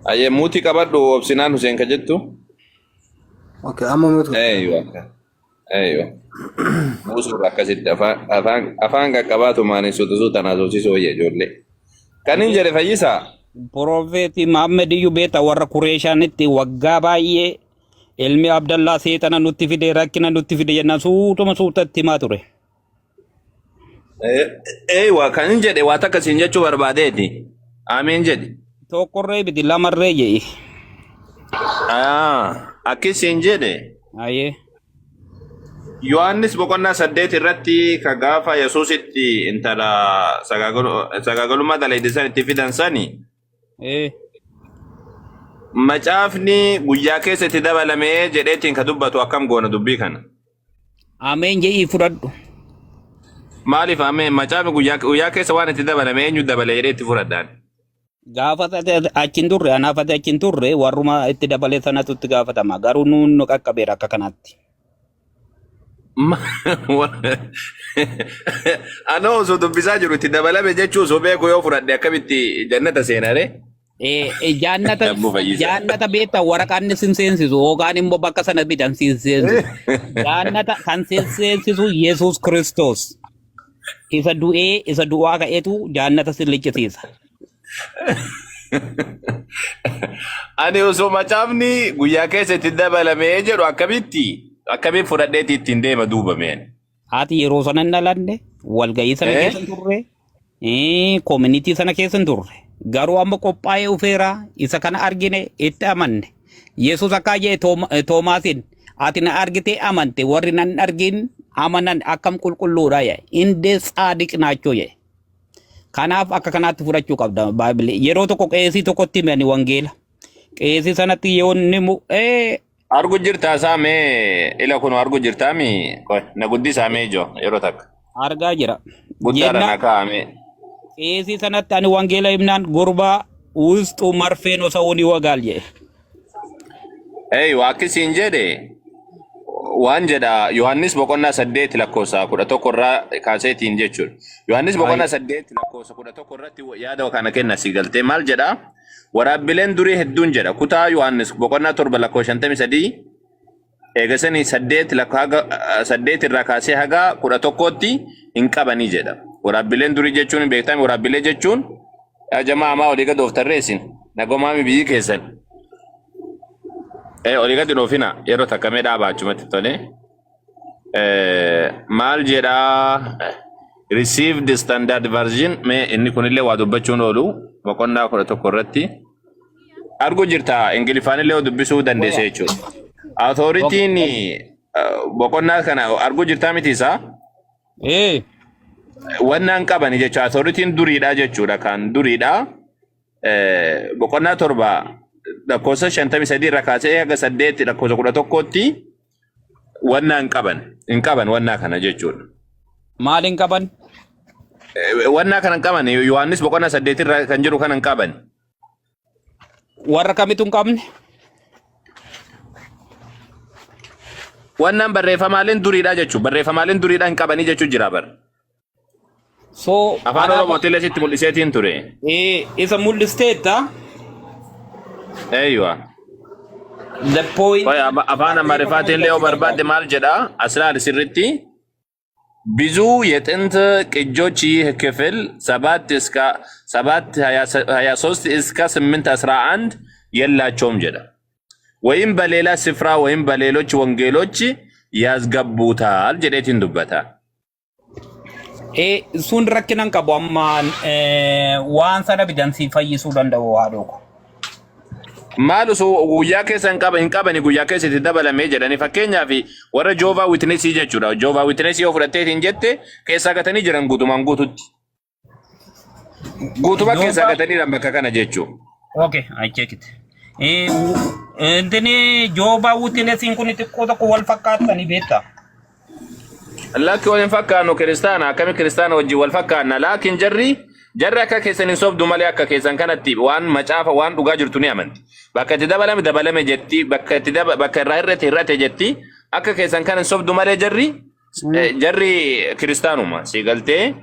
Ayyee muutii qabadhu obsinaan Huseen ka jettu. Okay, amma mute. Eeywa. Eeywa. Buusuurra akkasitti afaan afaan afaan qaqqabaatu maanii suuta suutaan haasofsiisuu wayya ijoollee. Kan hin jedhe fayyisaa. Profeeti Muhammad iyyuu beekta warra Kureeshaanitti waggaa baay'ee ilmi Abdallaa seexana nutti fide rakkina nutti fide jennaan suutuma suutatti himaa ture. Eeywa kan hin jedhe waa takka siin jechuu barbaadeeti. Amiin jedhi. Tokkorree miti lamarree jedhi. Akki siin jedhe. Ayyee. Yohaannis boqonnaa 8 irratti ka gaafa Yesuusitti intala sagaagalummaa dalayde san itti fidan sani macaafni guyyaa keessa itti dabalamee jedheetiin ka dubbatu akkam goona dubbii kana. Ameen jedhii fudhadhu. Maaliif ameen macaafni guyyaa keessa waan itti dabalame eenyu dabale jedhee itti fudhadhaan. Gaafa ati achi hin turre anaaf ati achi hin turre warruma itti dabalee sanatu itti gaafatama. Garuu nuun nu qaqqabeera akka kanaatti. Anoo osoo dubbisaa jiru itti dabalame jechuu osoo beeku yoo fudhadhe akkamitti jannata seenaree? Jaannata Abbuu Fayyisaa. jaannata beektaa waraqaan sin seensisu yookaan immoo bakka sana bitan sin seensisu. Jaannata kan sin seensisu Yesuus Kiristoos. Isa du'ee isa du'aa ka'etu jaannata sin lichisiisa. Ani osoo macaafni guyyaa keessa itti dabalamee jedhu akkamitti akkamiin fudhadheeti ittiin deema duuba meen. Haati yeroo sana hin dhalanne, walga'ii sana Eh? keessa hin turre, koominitii sana keessa hin turre. Garuu amma qophaa'ee dhufeera, isa kana argine, itti amanne. Yesuus akkaa jedhe Toomaasiin, ati na argitee amante, warri nan argin amanan akkam qulqulluudha jedhe. Indee tsaadiq naachoo jedhe. Kanaaf akka kanaatti fudhachuu qabda Baay'ee. Yeroo tokko qeesii tokkotti hime ani wangeela. Qeesii sanatti yoo inni mu'ee Argu jirtaa isaa mee ila kun argu jirtaa mi qoy na guddisaa mee ijoo yeroo takka. Argaa jira. Guddaadha Jennaan na kaa'ame. Qeesii sanatti ani wangeela himnaan gurbaa wusxuu marfeen osoo ni wagaal jedhe. Ey waa siin jedhe waan jedha Yohaannis boqonnaa 8 lakkoofsa 11 irraa kaaseetiin jechuudha. Yohaannis boqonnaa 8 lakkoofsa 11 irratti yaada kana kenna si galtee maal jedha? Waraabbileen durii hedduun jedha kutaa Yohaannis boqonnaa 7 lakkoofsa 53 eegasanii 8 haga 8 irraa kaasee haga 11tti hin qabanii jedha. Waraabbileen durii jechuun beektaa waraabbilee jechuun yaa jamaa amaa olii gad ooftarreessin nagomaami biyyi keessan. Olii gadi dhoofina yeroo takka mee dhaabaa achumatti tole. Maal jedhaa received standard version mee inni kunillee waa dubbachuun oolu boqonnaa 11 irratti argu jirta ingiliffaan illee dubbisuu dandeesse jechuudha. Authoritiin boqonnaa kana argu jirtaa miti isaa? Ee. Wannaan qabani jechuudha. Authoritiin duriidha jechuudha kan duriidha. Boqonnaa 7 lakkoofsa 53 irraa kaasee haga 8 lakkoofsa 11tti wannaa hin qaban hin qaban wannaa kana jechuudha. Maal hin qaban? Wannaa kana hin qaban Yohaannis boqonnaa 8 irra kan jiru kana hin qaban. Warra kamitu hin qabne? Wannaan barreeffamaaleen duriidha jechuudha. Barreeffamaaleen duriidha hin qabanii jechuun jira bara. So Afaan kanaaf Oromootillee sitti mul'iseetiin ture. Isa mul'isteetta. Eeywa. The point. Qoy afaan Amaariffaatiin illee yoo barbaadde maal jedha? As ilaali sirriitti. ብዙ የጥንት ቅጆች ይህ ክፍል 7 እስከ 7 23 እስከ 8 11 የላቸውም jedha. ወይም በሌላ ስፍራ ወይም በሌሎች ወንጌሎች ያስገቡታል jedheetiin dubbata. Sun rakkina hin qabu amma waan sana bitan si fayyisuu danda'u haadhoo koo. Maal osoo guyyaa keessa hin qaba hin qabani guyyaa keessa itti dabalamee jedhani fakkeenyaaf warra Jehovah Witness jechuudha. Jehovah Witness yoo fudhatteetiin jette keessaa gatanii jiran guutumaan guututti. Guutuma keessaa Jehovah gatanii jiran bakka kana jechuudha. Okay, I check it. Intini Jehovah Witnessiin kun xiqqoo tokko wal fakkaatanii beektaa? Lakki wal hin fakkaannu kiristaana akkami kiristaana wajjin wal fakkaanna laakiin jarri akka keessan hin sobdu malee akka keessan kanatti waan macaafa waan dhugaa jirtu ni amanti. Bakka itti dabalame dabalame jetti bakka itti daba bakka irraa hir'ate hir'ate jetti akka keessan kana hin sobdu malee jarri kiristaanuma si galtee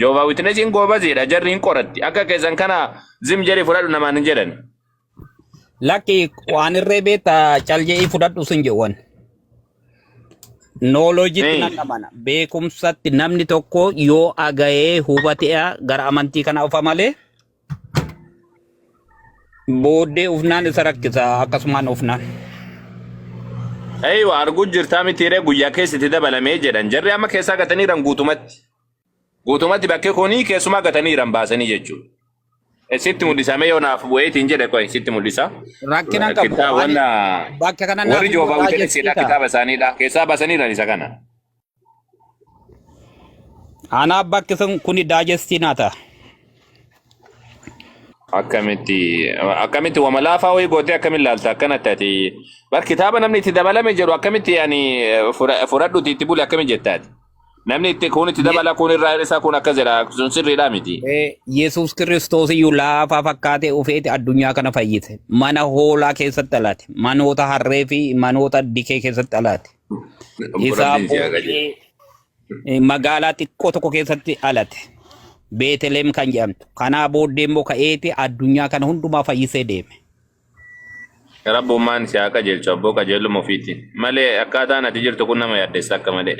Jehovah Witnessiin goobaziidha jarri hin qoratti akka keessan kana zim jedhi fudhadhu namaan hin jedhan. Lakki waan irree beektaa cal je'ii fudhadhu sin jedhuwan. Nooloojitti nan amana. Beekumsatti namni tokko yoo agayee hubatee gara amantii kana ofa malee booddee ufnaan isa rakkisa akkasumaan ufnaan. Eeywa arguu jirtaa mitiiree guyyaa keessatti dabalamee jedhan jarri amma keessaa gataniiran guutumatti. Guutumatti bakki kuni keessumaa gataniiran baasanii jechuudha. Sitti mul'isamee yoo naaf bu'eetiin jedhe qoy sitti mul'isa. Rakkina hin qabu. Kitaaba Ani wanna bakka kana naaf warri hin Jehovah godhaa Witness jechuudha. kitaaba isaaniidha. Keessaa baasaniiran isa kana. Anaaf bakki sun kuni daajestii naa ta'a. Akkamitti akkamitti wama laafaa wayii gootee akkamitti laalta akkanatti ati bar kitaaba namni itti dabalame jedhu akkamitti ani fudhadhuti itti buli akkamitti jettaati. Namni itti kun itti dabala kun irraa hir'isaa kun akkas jedha sun sirriidhaa miti. Yesuus Kiristoos iyyuu laafaa fakkaatee ufeeti addunyaa kana fayyise. Mana hoolaa keessatti dhalate. Manoota harree fi manoota dikee keessatti dhalate. Isaa Rabbiin si haa qajeelchu. booddee magaalaa xiqqoo tokko keessatti dhalate. Beeteleem kan jedhamtu. Kanaa booddee immoo ka'eeti addunyaa kana hundumaa fayyisee deeme. Rabbummaan si haa qajeelchu abboo qajeeluma ofiiti. Malee akkaataan ati jirtu kun nama yaaddessa akka malee.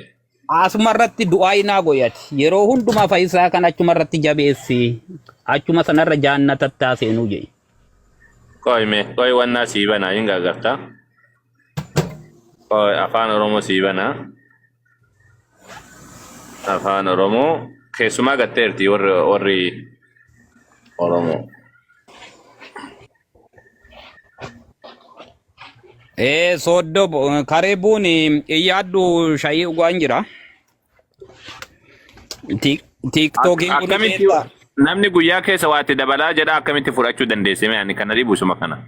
Asuma irratti du'aa naa godhati. Yeroo hundumaa fayyisaa kan achuma irratti jabeessi. Achuma sanarra jaannatatti haa seenuu jedhi. Qoy mee qoy wannaa sii banaa hin gaagartaa. Qoy afaan Oromoo sii banaa. Afaan Oromoo keessumaa gatteerti warri warri Oromoo. Ee sooddoo karee buun iyyaaddu shayii dhugaan jira. Tiiktookiin kun Akkamitti beektaa? namni guyyaa keessa waa itti dabalaa jedha akkamitti fudhachuu dandeesse mee ani kana dhibu suma kana.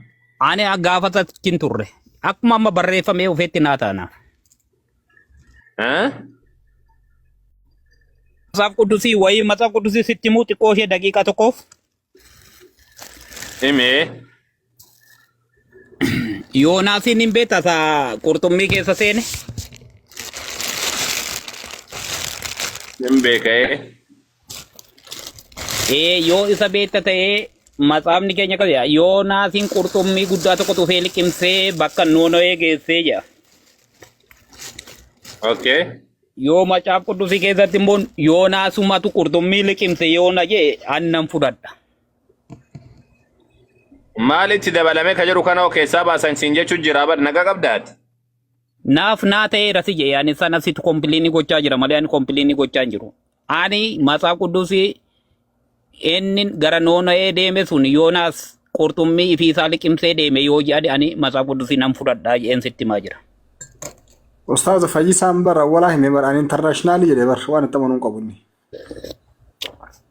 Ani gaafa hin turre. Akkuma amma barreeffamee ofeetti naa taana. Eh? Matsaaf Qudusii wayii Matsaaf Qudusii sitti himuu xiqqoo ishee daqiiqaa tokkoof. Himee. Yoonaasiin hin beektaa isa qurxummii keessa seene? Hin beeka'ee. Ee yoo isa beekta ta'ee matsaafni keenya akkas jedha. Yoonaasiin qurxummii guddaa tokko tufee liqimsee bakka Nono'ee geessee jedha. Okay. Yoo macaaf quddusii keessatti immoo Yoonaasumatu qurxummii liqimse yoona jee annan fudhadha. Maalitti dabalame ka jedhu kana keessaa baasan siin jechuun jira bar nagaa qabdaati. Naaf naa ta'eera si jee ani sana situ kompiiliinii gochaa jira malee ani kompiiliinii gochaa hin jiru. Ani matsaaf quddusii inni gara Nono'ee deeme sun Yoonaas qurxummii ifii isaa liqimsee deeme yoo jedhani ani matsaaf quddusii nan fudhadhaa jeen sitti himaa jira. Ustaaza Fayyisaan bara walaa hime bara ani international jedhe bar waan itti amanuu hin qabu inni.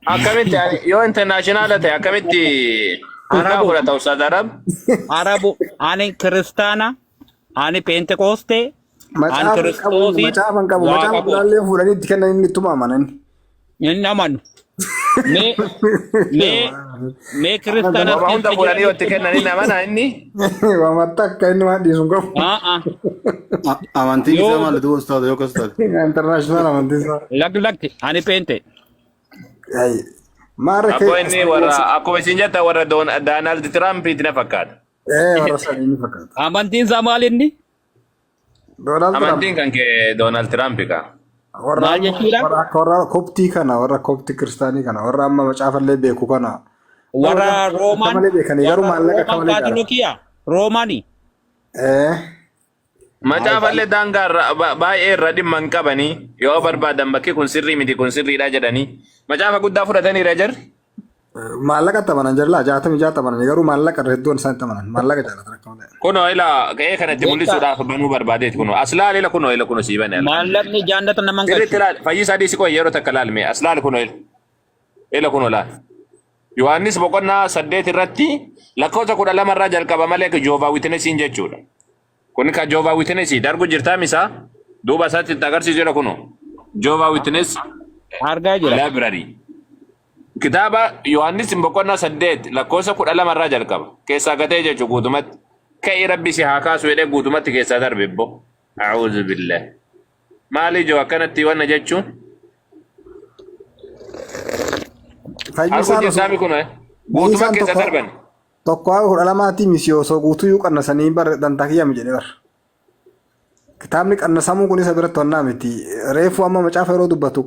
Akkamitti ani- yoo international ta'e akkamitti harkaa Arabu fudhata Ustaaz Arab? Arabu ani kiristaana ani peentekoostee ani Macaafa hin qabu inni kiristoosiin macaafa hin qabu waaqa macaafa koo biraallee fuudhanii itti kennan inni ittuma amanan. hin amanu. Mee mee mee kiristaana Wama hunda keessa fuudhanii yoo itti jiranitti kennan inni amana inni. Wamatta akka inni waan dhiisu hin qabu. Haa Amantiin isaa yoo maal duuba ustaaza yoo akkas taate? International amantiin isaa. lakki lakki ani peente. Ay, Maarra Abboo kee inni warra akkuma isin jettan warra Doonaald Tiraampiiti na fakkaata. ee warra sanii ni fakkaata. Amantiin isaa maal inni? Doonaald Tiraamp Amantiin kan kee Doonaald Tiraampi kaa. warra Maal amma jechuudha? warra akka warra koptii kana warra koptii kiristaanii kana warra amma macaafallee beeku kana Warra warra akka Roomaan malee beekanii garuu warra maallaqa akka Roomaan malee jaalatu. Kaatolikiyaa Roomaani. Ee Macaafallee daangaa irra baay'ee irra dhimma hin qabanii yoo barbaadan bakki kun sirrii miti kun sirriidha jedhanii macaafa guddaa fudhataniira jarri. Maallaqa itti amanan jarlaa 66 amanan garuu maallaqa irra hedduun isaan itti amanan maallaqa jaalatan akka malee. Kunoo ila qe'ee kanatti Beektaa mul'isuudhaaf banuu barbaadeeti kunoo as laali ila kunoo ila kunoo sii bane maallaqni jaannata naman Sirriitti galchu. laali fayyisaa dhiisi qoy yeroo takka laali mee as laali kunoo ila ila kunoo laali. Yohaannis boqonnaa 8 irratti lakkoofsa 12 irraa jalqaba malee Jehovah Witnessiin jechuudha. Kun kan Jehovah Witness dargu jirtaa misaa duuba isaatti itti agarsiisu jedha kunoo Jehovah Witness Argaa jira. Library. Kitaaba Yohaannis boqonnaa 8 lakkoofsa 12 irraa jalqaba. Keessaa gatee jechuun guutumatti. Ka'ii rabbi si haa kaasu jedhee guutumatti keessaa darbe ibbo. A'uudhu billah. Maali ijoo akkanatti wanna jechuun? Arguu Fayyisaan jirtaa osoo mi kun? Guutuma fayyisaan keessa tokko darban. Tokko haga 12tti misi osoo guutuyyuu qannasanii bar dantaa kiyya mi jedhe bar. Kitaabni qannasamuu kun isa biratti wannaa miti. Reefu amma macaafa yeroo dubbatu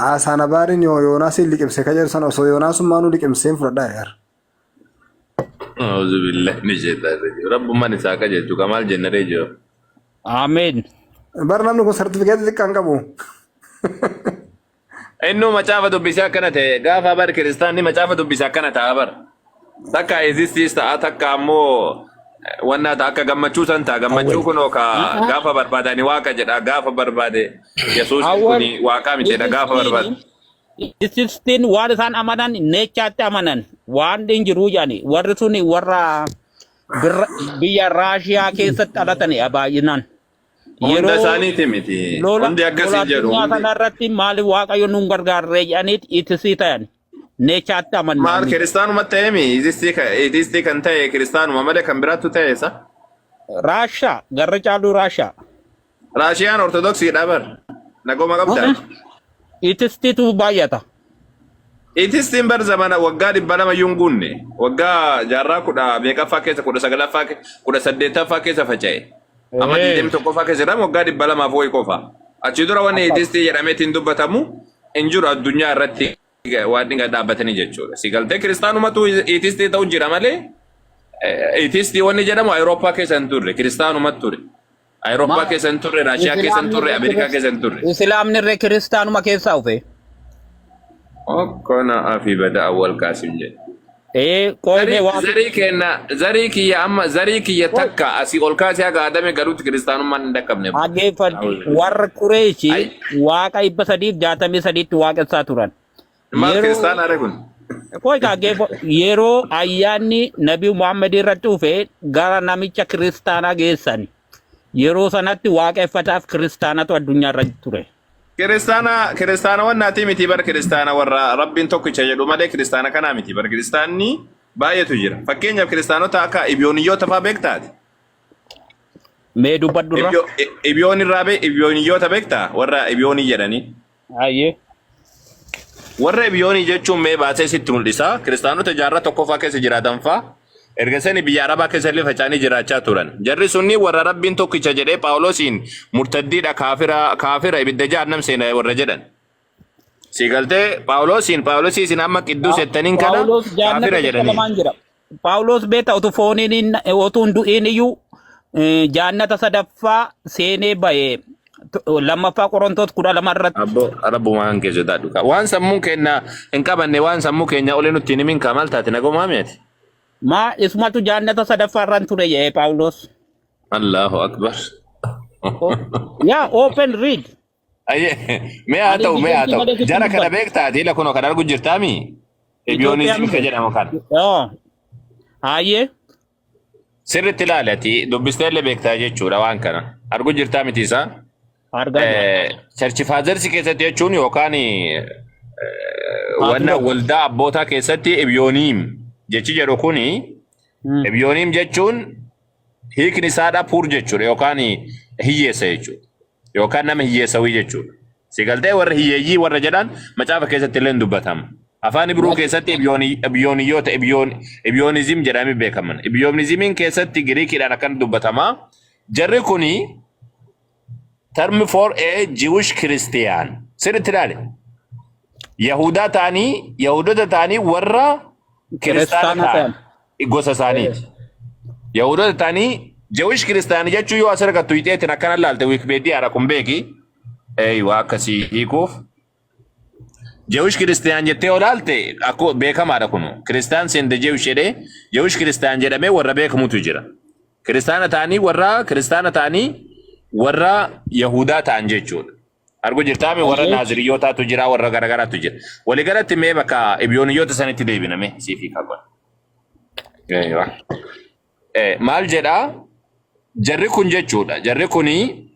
haasaan abaariin Yoonaasiin liqimse ka jedhu sana osoo Yoonaasummaanuu liqimseen fudhadhaa jedha. Auzu billahi min shaytaani rajiim. Rabbummaan isaa qajeelchu ka maal jenna ree jiru. Ameen. Bar namni kun sartifikeetii xiqqaa hin qabu. Innuu macaafa dubbisee akkana ta'e gaafa bar kiristaanni macaafa dubbise akkana ta'a bar. Takka atheistiis ta'a, takka ammoo wannaa ta'a, akka gammachuu san ta'a. Gammachuu Awwal. kunoo ka gaafa barbaadani waaqa jedha, gaafa barbaade Yesuusin Awwal. kuni waaqaa miti jedha gaafa barbaade. Atheistiin waan isaan amanan naturetti amanan waan hin jiruu jedhani warri sun warra biyya Raashiyaa keessatti dhalatani baay'inaan. Hunda Yeroo isaaniiti miti. lola Hundi lola akkasii jedhu. addunyaa Hundi. kana irratti maaliif Waaqayyo nun gargaarree jedhaniit atheistii ta'an naturetti Maal amannaani. kiristaanuma ta'eemi atheistii kan ta'e kiristaanuma malee kan biraattu ta'e isa. Raashaa garra caaluu Raashaa. Raashiyaan ortodoksiidha bar. Nagoma qabdaa. Atheistiitu baay'ata. Atheistiin bar zamana waggaa 200 iyyuu hin guunne. Waggaa jaarraa kudha meeqaffaa keessa, 19ffaa, 18ffaa keessa faca'e. Amma 21ffaa keessa jedhamu waggaa 200f wayi qofa. Achi dura wanni atheistii jedhamee ittiin dubbatamu hin jiru addunyaa irratti waan inni dhaabbatanii jechuudha. Si galtee kiristaanumatu atheistii ta'u jira malee atheistii wanni jedhamu Awurooppaa keessa hin turre, kiristaanumatu ture. Awurooppaa keessa hin turre, Raashiyaa keessa hin turre, Ameerikaa keessa hin turre. Islaamni irree kiristaanuma keessaa dhufe. Okkona afi bada awwal kaasim jedhe. Qoomee waan Zarii kenna, zarii kiyya amma zarii kiyya takka asii ol kaasee haga adame galuutti kiristaanummaan hin dhaqqabne. Dhaggeeffadhu, warra Qureeshi waaqa 363tti waaqessaa turan. Maal Yeroo kiristaana are kun? Qoy dhaggeeffadhu, yeroo ayyaanni Nabii Muhammad irratti dhufe gara namicha kiristaanaa geessan. Yeroo sanatti waaqeffataaf kiristaanatu addunyaa irra ture. Kiristaana kiristaana wannaati miti bar, kiristaana warra rabbiin tokkicha jedhu malee kiristaana kanaa miti bar, kiristaanni baay'eetu jira. Fakkeenyaaf kiristaanota akka Ibiyooniyyoota fa'aa beektaati. Mee dubbadhu irra. Ibiyoon irraa Ibiyooniyyoota beektaa, warra Ibiyoonii jedhanii. Ayyee. Warra Ibiyoonii jechuun mee baasee sitti mul'isa. Kiristaanota jaarraa tokkoffaa keessa jiraatan fa'aa erga sani biyya Arabaa keessa illee faca'anii jiraachaa turan. Jarri sunni warra rabbiin tokkicha jedhee Phaawulosiin murtaddiidha, kaafira, kaafira, ibidda jahannam seena warra jedhan. Si galtee Phaawulosiin Phaawulosii isin amma qidduus jettaniin kana Phaawulos jaannata kaafira keessa jedhanii. lamaan jira. Phaawulos beekta utuu fooniin utuu hin du'iin iyyuu jaannata sadaffaa seenee ba'e, lammaffaa Qorontoos 12 irratti. Abbo rabbumaan kee sodaadhu ka. Waan sammuun keenya hin qabanne, waan sammuu keenya olee nutti hin himin kaa, maal taate, nagomaa mi'ati? Maa isumatu jaannata sadaffaa irraan ture jedhee Phaawulos. Allahu akbar. Yaa open read. Ayyee, mee haa Ani ta'u, mee haa biyyattii ta'u. malee sitti Jara kana dubbadhu. beektaati ila kunoo kan argu jirtaami? Itoophiyaa Ebionizim ka miti. jedhamu kana. Yoo. Ayyee. Sirriitti ilaali, ati dubbistee illee beektaa jechuudha waan kana. Argu jirtaa miti isaa? Argaa jira. Church Fathers keessatti jechuun yookaan wanna Haati waldaa abbootaa keessatti Ebionim jechi jedhu kuni, Ebionim jechuun hiikni isaadha poor jechuudha yookaan hiyyeessa jechuudha yookaan nama hiyyeessawii jechuudha. Si galtee warra hiyyeeyyii warra jedhan macaafa keessatti illee hin dubbatama. Afaan Ibruu keessatti Ebiyooniyyoota Ebionizim jedhamee beekaman. Ebionizimiin keessatti Giriikiidhaan akkana dubbatama. Jarri kuni term for a Jewish Christian. Sirriitti ilaali. Yahudaa ta'anii, Yahudota ta'anii warra kiristaana Kiristaana ta'an ta'an. gosa isaaniiti. Yahudota ta'anii Jewish Christian jechuun yoo as argattu hiixeetiin akkana ilaalte Wikipeediyaadha kun beeki. Eeywa, akkasii hiikuuf. Jewish Christian jettee yoo ilaalte akkuma beekamaadha kunu. Christian and the Jewish jedhee Jewish Christian jedhamee warra beekamutu jira. Kiristaana ta'anii warra kiristaana ta'anii warra Yahudaa ta'an jechuudha. Argu jirtaami warra Naaziriyootaatu jira, warra garagaraatu jira. Waliigalatti mee bakka Ibiyooniyyoota sanitti deebiname siif hiikaa godha. Eeywa. Maal jedhaa jarri kun jechuudha. Jarri kuni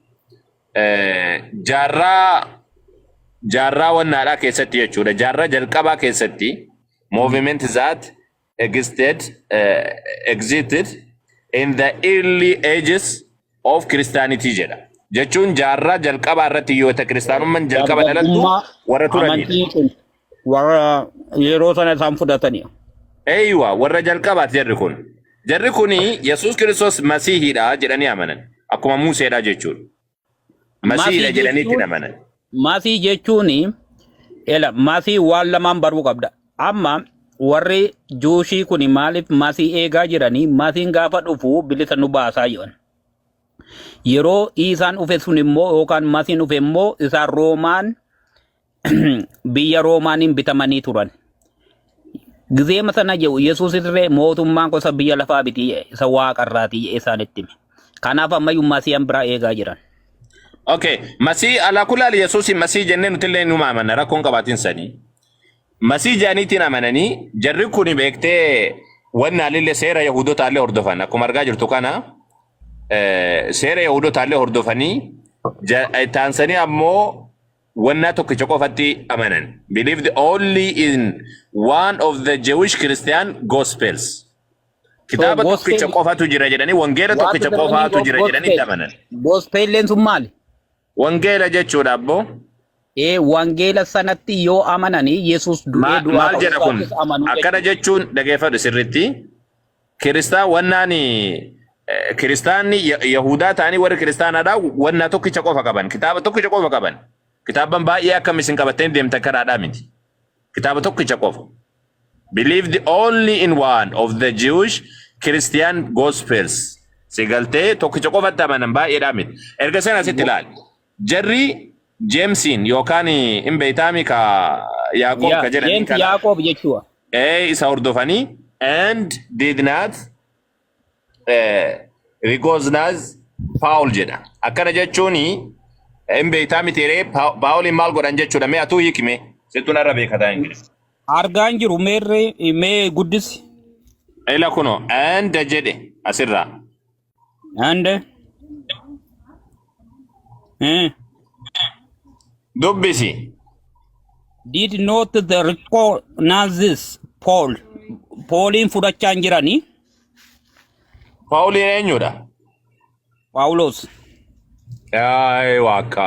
jaarraa wannaadhaa keessatti jechuudha. Jaarraa jalqabaa keessatti movement that existed in the early ages of Christianity jedha. Jechuun jaarraa jalqabaa irratti yoo ta'e kiristaanummaan jalqaba dhalattu Dargaggummaa warra turanidha. Amantiin kun warra yeroo sana isaan fudhatanii. Eeywa, warra jalqabaati jarri kun. Jarri kun Yesuus Kiristoos Masiihiidha jedhanii amanan. Akkuma Museedha jechuudha. Masiihiidha Masii jedhanii ittiin jechuun amanan. Masii jechuun, ela, masii waan lamaan baruu qabda. Amma warri Jewishii kun maaliif masii eegaa jiranii? Masiin gaafa dhufu bilisa nu baasaa jedhan. Yeroo isaan dhufe sun immoo, yookaan masiin dhufe immoo, isaan Roomaan, biyya Roomaaniin bitamanii turan. Gizeema sana jedhu Yesuus illee mootummaan gosa biyya lafaa miti, isa waaqarraati jedhee isaanitti hime. Kanaaf ammayyuu masiihan biraa eegaa jiran. Okay, Masii alaa kulaali Yesuusin Masii jennee nuti illee numa amanna, rakkoon qabaatin sanii. Masii jedhaniitiin amananii jarri kun beektee wannaalillee seera Yahudotaallee hordofan, akkuma argaa jirtu kana seera Yahudotaallee hordofanii taansanii ammoo wannaa tokkicha qofatti amanan. Believed only in one of the Jewish Christian Gospels. So Kitaaba gospel tokkicha qofatu jira jedhanii, wangeela what tokkicha is the meaning qofaatu of jira jedhanii itti gospel? amanan. Gospelleen sun maali? Wangeela jechuudha abboo. Ee, wangeela sanatti yoo amananii Yesuus du'ee du'aa Maal ka'uu jedha kun? isaattis amanuu Akkana jechuudha. jechuun dhageeffadhu sirriitti. Kiristaan wannaan kiristaanni Yahudaa ta'anii warri kiristaanaadhaa wannaa tokkicha qofa qaban. Kitaaba tokkicha qofa qaban. Kitaaban baay'ee akkam isin qabattanii deemtan karaadhaa miti. Kitaaba tokkicha qofa. Believed only in one of the Jewish Christian Gospels. Si galtee, tokkicha qofatti amanan, baay'eedhaa miti. Erga sana asitti ilaali. Jarri Jeemsiin yookaan hin beeytaami ka Yaaqoob Yaa ka jedhaniin Jeems kana. Yaaqoob jechuudha. Ee, isa hordofanii and did not recognize Paul jedha. Akkana jechuun hin beeytaa miti ree, Paawuliin maal godhan jechuudha. Mee atuu hiikime. Sittu narra beekataa Ingiliff. Argaan jiru, meerree, mee guddisi. Ila kuno and jedhe asirraa. And Dubbisi. Did not the recognize Paul. Paulin fudhachaa hin jiranii. Paawuliin eenyudha? Phaawulos. Ay waaqa.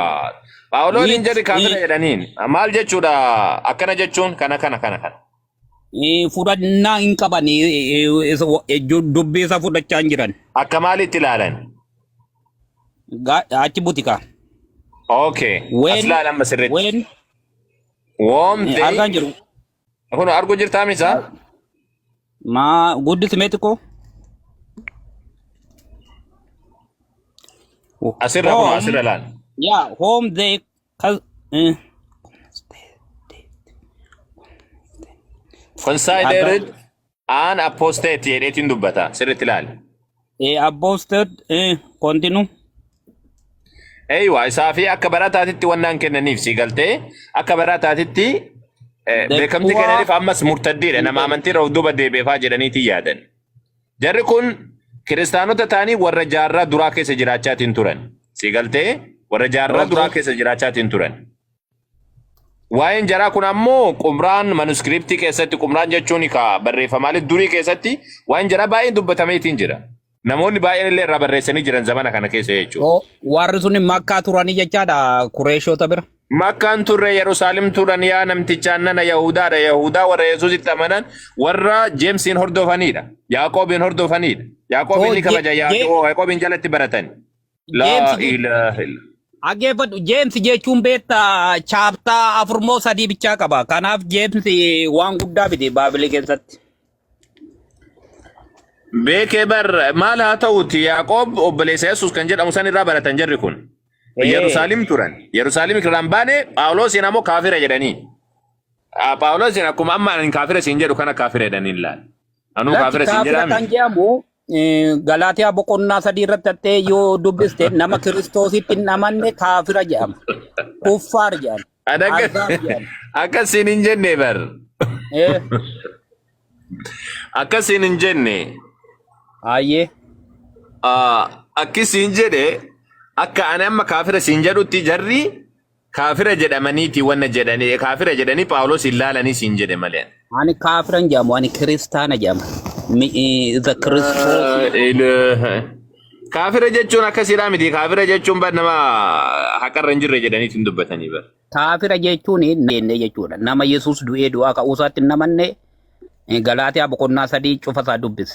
Paawuloon With jedhi kaafira jedhaniin. Maal jechuudha akkana jechuun kana kana kana kana? Fudhannaa hin qabanii, dubbii isa fudhachaa hin jiran. Akka maalitti ilaalan? Achi butika. Okay. As When ilaalan amma sirriitti. When Woom argaan they jiru. Kun argu jirtaa misa? Maa guddisi mee xiqqoo. Asirra kun Home asirra ilaal. Yeah, whom they Considered an apostate jedheetiin dubbata. Sirriitti ilaali. Apostate, continue. Eeywa, isaa fi akka barataatitti wannaan kennaniif, si galtee, akka barataatitti The beekamtii poor kennaniif, ammas murtaddiidha, nama amantii irra of duuba deebi'eefaa jedhaniitii yaadan. Jarri kun kiristaanota ta'anii warra jaarraa duraa keessa jiraachaatiin turan. Si galtee, warra jaarraa duraa keessa jiraachaatiin turan. Waa'een jaraa kun ammoo Qumraan manuscriptii keessatti, Qumraan jechuun ka barreeffamaalee durii keessatti, waa'een jaraa baay'een dubbatameetiin jira. Namoonni baay'een illee irraa barreessanii jiran zamana kana keessa jechuudha. Oh, warri sun Makkaa turanii jechaadha Kureeshota bira. Makkaan turre, Yerusaalem turan yaa namtichaan nana, Yahudaadha. Yahudaa warra Yesuusitti amanan, warra Jeemsiin hordofanidha. Yaaqoobiin hordofanidha. Yaaqoobiin So ni kabaja, Yaaqoobiin jalatti baratan. Laa Jeems ilaaha illa. Dhaggeeffadhu, Jeems jechuun beektaa, chapter afur moo sadii bichaa qaba. Kanaaf Jeems waan guddaa miti Baabilii keessatti. Beekee bar, maal haa ta'uti, Yaaqoob obboleessa Yesuus kan jedhamu san irraa baratan jarri kun. Yerusaalem turan. Yerusaalem irraan baane Phaawulosiin ammoo kaafira jedhanii. Phaawulosiin akkuma amma ani kaafira siin jedhu kana kaafira jedhanii ilaala. Anuu Lakki, kaafira siin kaafira jedhaami. kan jedhamu Galaatiyaa boqonnaa 3 irratti hattee yoo dubbiste, nama Kiristoositti hin amanne kaafira jedhama. Kuffaar jedhama. Ani Azaab jedhama. Akka siin hin jenne bar. Akka siin hin jenne. Ayyee. Akki siin jedhe, akka ani amma kaafira siin jedhutti jarri kaafira jedhamaniiti wanna jedhanii, kaafira jedhanii Phaawulos hin laalanii siin jedhe malee. Ani kaafira hin jedhamu, ani kiristaana jedhama. The Kiristoos. Kaafira jechuun akkasiidhaa miti. Kaafira jechuun bar nama haqarra hin jirre jedhaniitiin dubbatanii bar. Kaafira jechuun jenne jechuudha. Nama Yesuus du'ee du'aa ka'uu isaatti hin amanne. Galaatiyaa boqonnaa 3 cufa isaa dubbise.